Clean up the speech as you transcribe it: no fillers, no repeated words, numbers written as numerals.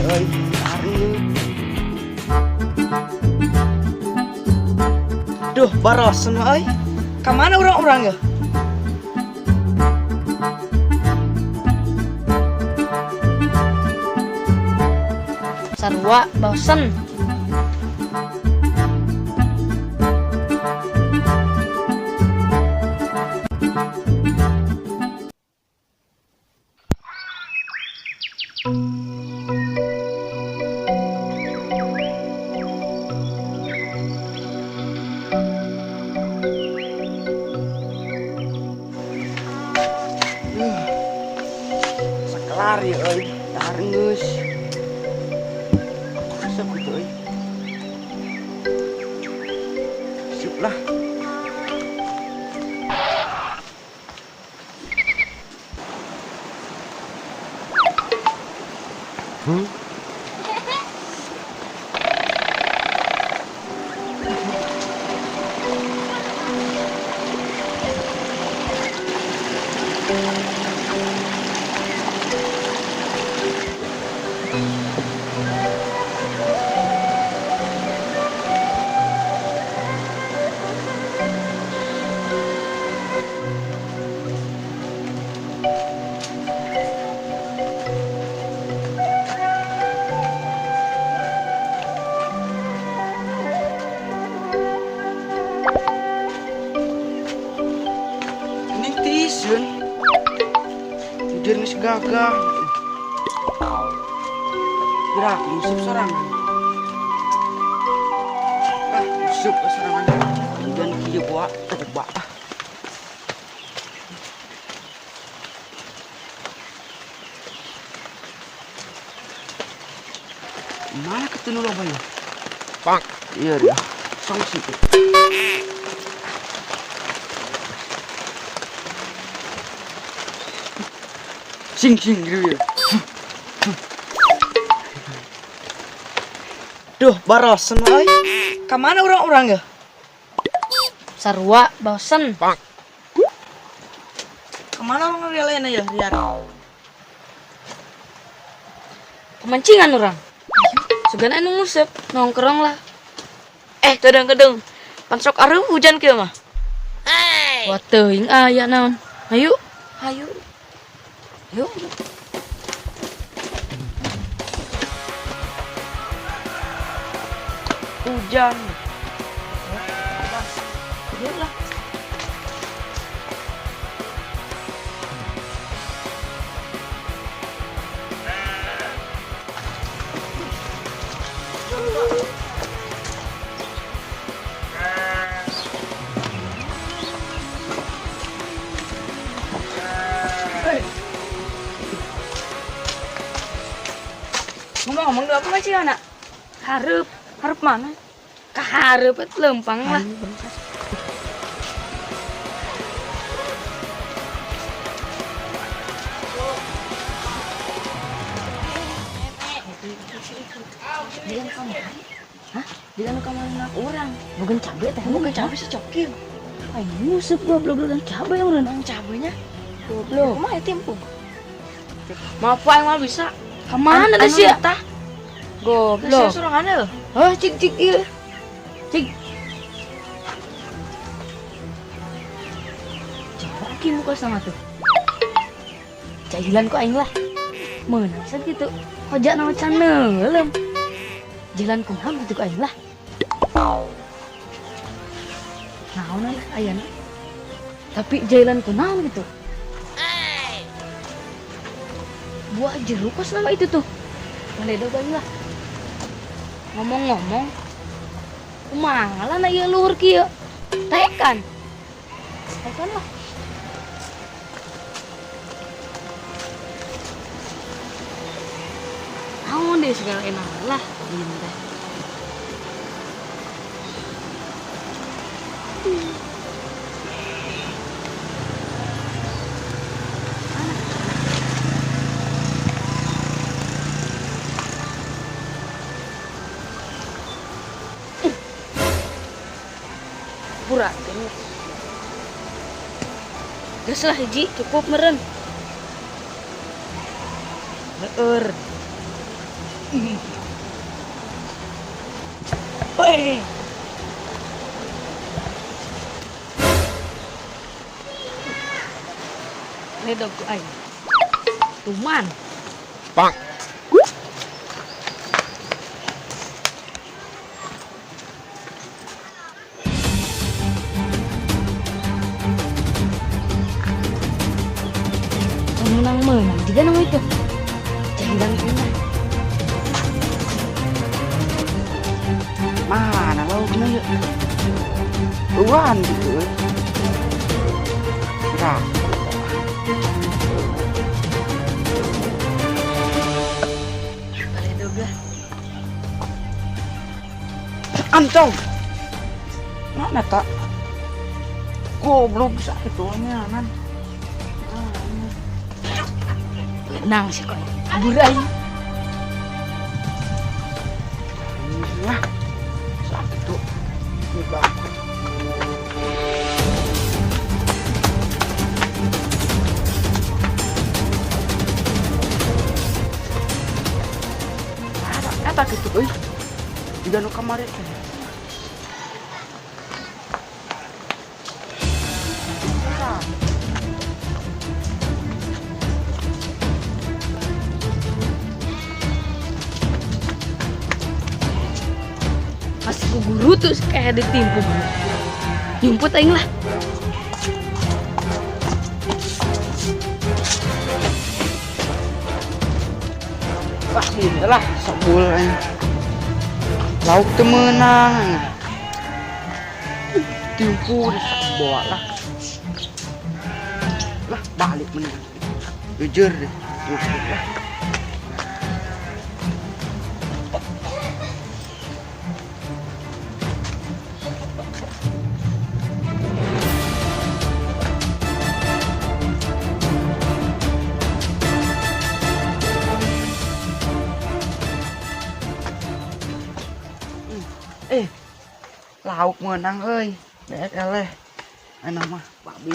Euy. Taruh. Duh, barosen euy. Ka mana urang-urang ya? Sarua bosen. Sakelar ya euy. Taruh geus. Resep gitu euy. Sip lah. Tidur geus gagah. Gerak nguseup sorangan. Ah, nguseup sorangan. Dan kieu bawa coba. Mana ketemu loba ya? Pak. Iya dia. Song situ. Sing sing gitu ya. Duh, barosen euy. Ka mana urang-urang ya? Sarua bosen. Pak. Ka mana urang lain ya, Rian? Pemancingan urang. Sugan anu nguseup, nongkrong lah. Kadang-kadang pansok areuh hujan kieu mah. Wah, teuing aya naon. Ayo. Hayu. Yuk. Hujan. Yuk lah. Ngomong-ngomong dulu apa masih anak? Hareup. Hareup mana? Ka hareup eta lempang lah. Dian kamari. Hah? Dian kamari nak urang. Bukan cabe teh, Bukan cabe sih coki. Aing nguseup goblok dan cabe urang. Nang cabenya. Goblok. Kumaha ya timpung? Maaf aing mah bisa. Kemana deh sih? Tah. Goblok. Geus sorangan lho. Oh, cik cik ieu. Cik. Coba ki muka sama tuh. Jahilan ku aing lah. Meunang gitu. Hojak nama can neuleum. Jalan kumaha gitu ku aing lah. Naon lah ayana. Tapi jalan kunaon gitu. Buah jeruk kos nama itu tuh. Baledo bae lah. Ngomong-ngomong, kumaha lah na ieu luhur kieu? Taekan. Taekan lah. Naon deh segala enak lah ieu teh. Pura. Geus lah hiji cukup meureun. Leur. Weh. Ledog ku aing. Tuman. Bang. Menang-menang juga nama itu. Jandang kuna. Mana lauknya ya? Uan gitu. Nah. Baledog lah. Ancong. Mana tak? Goblok sakit tuanya nan. Menang sih kok. Kabur aing. Lah. Sakit tuh. Ini banget. Eta gitu euy. Jiga nu kamari teh. Masih ku guru tuh kayak ditimpu. Nyumput aing lah. Wah, ini lah sebul aing. Lauk teu meunang. Timpu bawa lah. Lah balik menang. Jujur deh. Nah, lah. Lauk menang euy. Dek eleh. Enak mah babi.